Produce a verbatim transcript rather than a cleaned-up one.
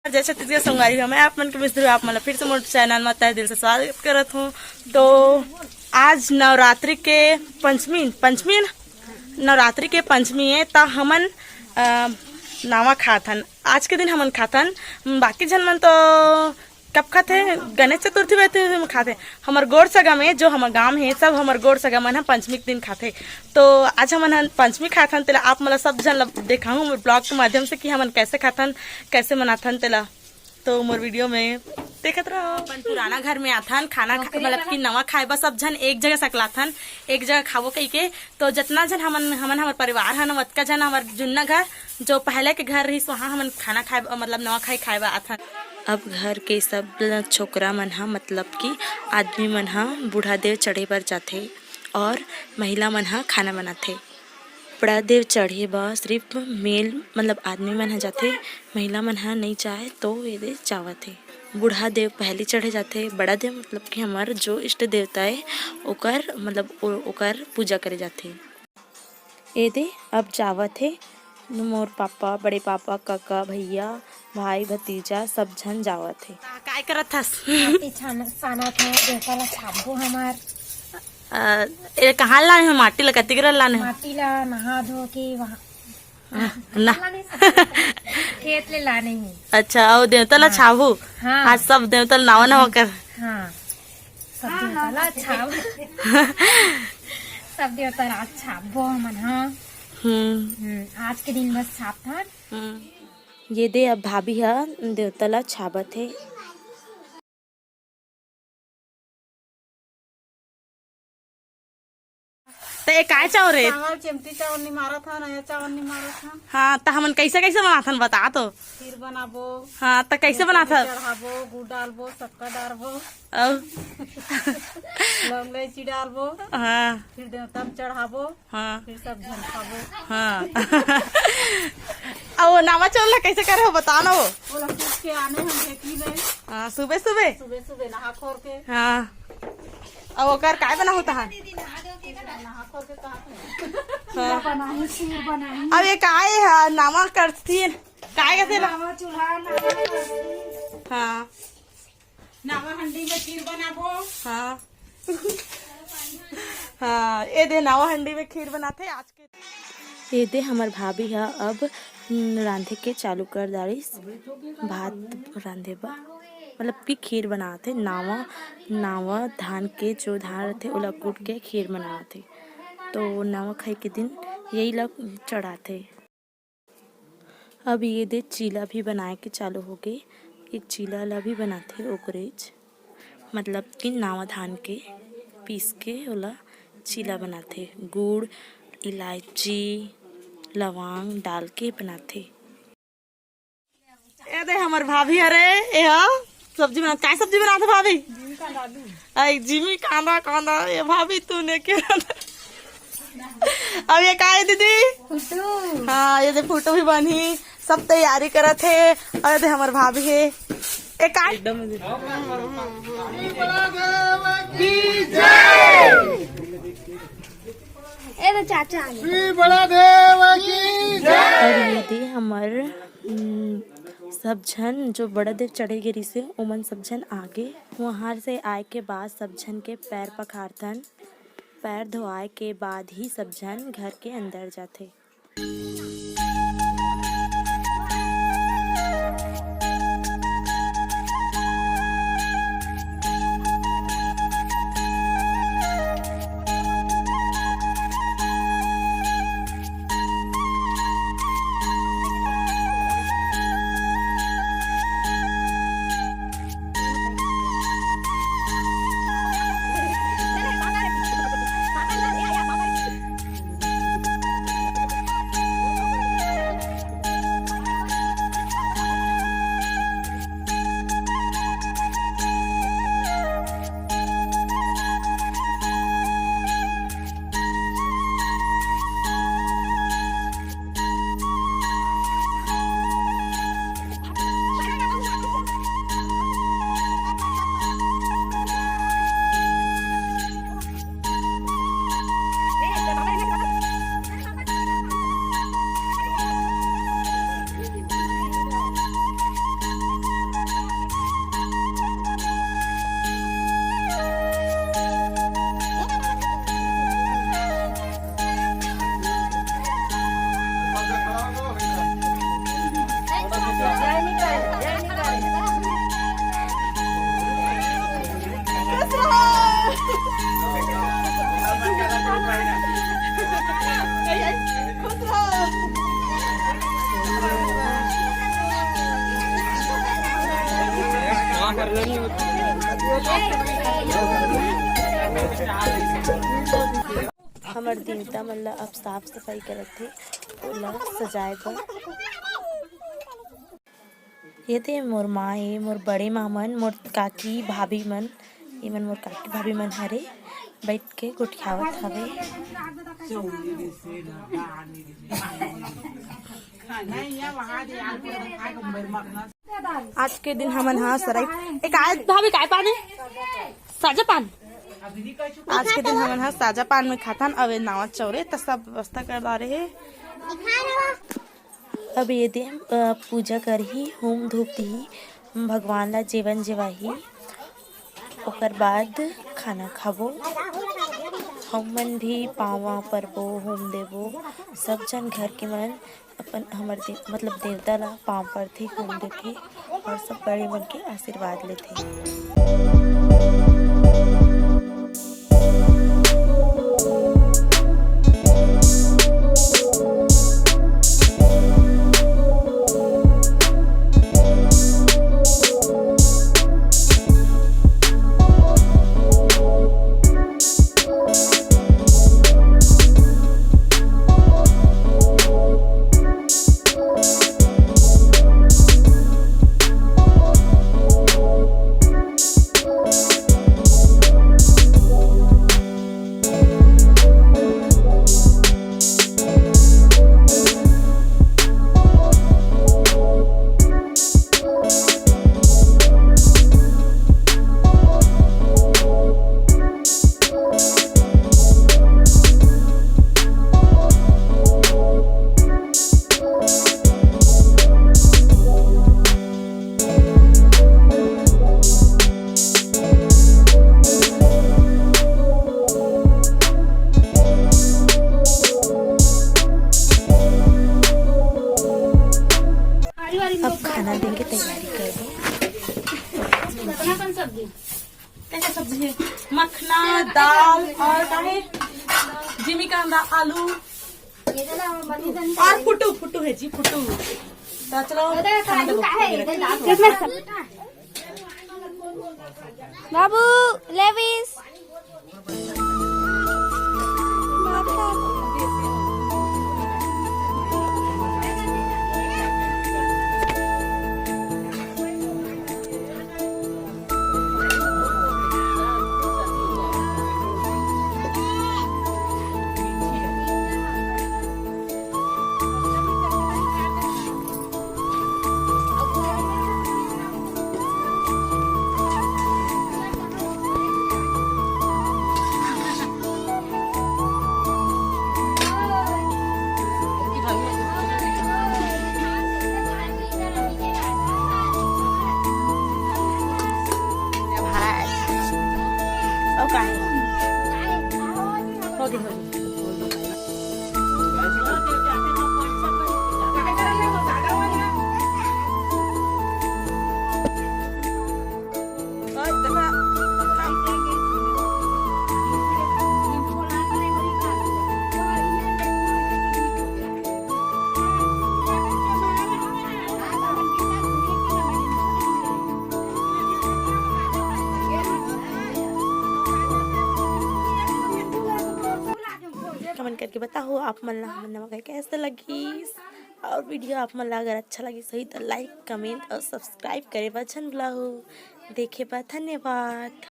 जय छत्तीसगढ़ संगवारी हो, मैं आप मन के मिस्त्री, आप मन ला फिर से मोर चैनल में तहे दिल से स्वागत करत हूँ। तो आज नवरात्रि के पंचमी, पंचमी न? नवरात्रि के पंचमी है, त हमन अ, नावा खाथन। आज के दिन हमन खाथन। बाकी झन मन तो कब खाथे? गणेश चतुर्थी में तो हम खाथे। हमर गोड़ सगा में, जो हमर गांव है, सब हमर गोड़ सगा मन ह पंचमी के दिन खाथे। तो आज हमन ह पंचमी खाथन, तेला आप मन ला सब झन ला देखाहूँ मोर ब्लॉग के माध्यम से कि हमन कैसे खाथन, कैसे मनाथन तेला। तो मोर वीडियो में देखत रहो। अपन पुराना घर में आथन, खाना खा, मतलब कि नवा खाए बर सब झन एक जगह सकलाथन, एक जगह खाबो कहिके। तो जितना झन हमन, हमन हमर परिवार हन, ओतका झन हमर जुन्ना घर, जो पहले के घर रहिस, वहाँ हमन खाना खाए बर, मतलब नवा खाई खाए बर आथन। अब घर के सब ल-, छोकरा मन ह, मतलब कि आदमी मन ह बूढ़ा देव चढ़े बर जाथे और महिला मन ह खाना बनाथे। बड़ा देव चढ़े बर सिर्फ मेल, मतलब आदमी मन ह जाथे, महिला मन ह नइ जाए तो एदे जावत हे। बूढ़ा देव पहली चढ़े जाथे, बड़ा देव मतलब कि हमर जो इष्ट देवता हे ओकर, मतलब ओ-, ओकर पूजा करे जाथे। एदे अब जावत हे मोर पापा, बड़े पापा, काका, भैया, भाई, भतीजा सब झन जावत हे। का-, काय करत हस? माटी छान-, सानत हे, देवता ला छापबो हमर। अ, ए, कहाँ लाने हो माटी ला? कति करा लाने हो? माटी ला नहा धो के वहाँ ना। लाने से खेत ले लाने ही। अच्छा, अउ देवता ला हाँ। छाबू? हाँ। आज सब देवता ला नावा नावा कर। हाँ, सब देवता ला छाब। सब देवता ला छाबो हमन, हाँ। हम्म। हम्म, आज के दिन बस छाप था। हम्म। ये दे अब भाभी ह देवता ला छाबत हे। त ए काय चाउर हे? चावल, चेमटी चावल निमारत हन, नया चावल निमारत हन। हाँ, त हमन कैसे कैसे बनाथन बता तो। खीर बनाबो। हाँ, त कैसे बनाथन? चढ़ाबो, गुड़ डालबो, शक्कर डालबो। अउ? लौंग इलायची डालबो। हाँ। फिर देवता में चढ़ाबो। हाँ। फिर सब झन खाबो। हाँ। अब वो नावा चाउर ला कैसे करे हो बता ना वो। ओला कूट के आने हम ढेकी में। हाँ, सुबह सुबह। सुबह सुबह नहा खोर के। हाँ। अब ओकर काय बना होता है? नहा खोर के कहा थे? हाँ। बनाही, खीर बनाही। अब ये काय है नावा करथी? काय कहते ना? नावा चूल्हा, नावा करथी। हाँ। नावा हंडी में खीर बनाबो। हाँ। हाँ, ए दे नावा हंडी में खीर बनाथे आज के। ए दे हमर भाभी ह अब, हम्म, रांधे के चालू कर डारिस, भात रांधे बर, मतलब कि खीर बनाथे। नावा, नावा धान के जो धान रथे, ओला कूट के खीर बनाथे। तो नावा खाई के दिन यही ला चढ़ाथे। अब ये दे चीला भी बनाए के चालू होगे। ये चीला ला भी बनाथे ओकरेच, मतलब कि नावा धान के पीस के ओला चीला बनाथे। गुड़, इलायची, लवांग डाल के बनाथे। ए दे हमर भाभी हरे, ए ह सब्जी बनात। काय सब्जी बनात हे भाभी? जिमी कांदा आलू। आई जिमी कांदा, कांदा। ए भाभी तूने क्या? अब ये काय दीदी? फुटू। हाँ, ये दे फुटू भी बनी, सब तैयारी करत हे। अउ ये दे हमर भाभी हे। ए काय? एकदम। ए दे चाचा आ गए। श्री बड़ा देव की जय। अउ ये दे हमर, हम्म, सब झन जो बड़ा देव चढ़े गे रिसे, ओमन सब झन आगे। वहाँ से आए के बाद सब झन के पैर पखारथन। पैर धोआए के बाद ही सब झन घर के अंदर जाथे। हमर देवता मन ला अब साफ सफाई करत हे, ओला सजाए बर। ये दे मोर माँ हे, मोर बड़े माँ मन, मोर काकी भाभी मन, ये मन मोर काकी भाभी मन हरे, बैठ के गोठियावत हवे। आज के दिन हमन हा सराई, ए, काय भाभी, काय पान हे? साजा पान। आज के दिन हमन हा साजा पान में खाथन, अउ ए नावा चौरे त सब व्यवस्था कर डारे हे। अब ये दे, अ, पूजा करही, होम धूप दिही, भगवान ला जेवन जेवाही, ओकर बाद खाना खाबो। हमन भी पाँव परबो, होम देबो, सब झन घर के मन अपन हमर दे-, मतलब देवता ला पाँव परथे, होम देथे अउ सब बड़े मन के आशीर्वाद लेथे। अब खाना देके तैयारी कर दो। कैसे सब्जी है? मखना, दाल और का है? जिमी कांदा, आलू और फुटू, फुटू है जी, फुटू। तो चलो, खाना दो। बाबू, लेविस। कमेंट करके बताओ आप मन ला हमर नवा गाय कैसे लगिस, और वीडियो आप मन ला अगर अच्छा लगिस होही तो लाइक, कमेंट और सब्सक्राइब करे बर झन भुलाहू। देखे बर धन्यवाद।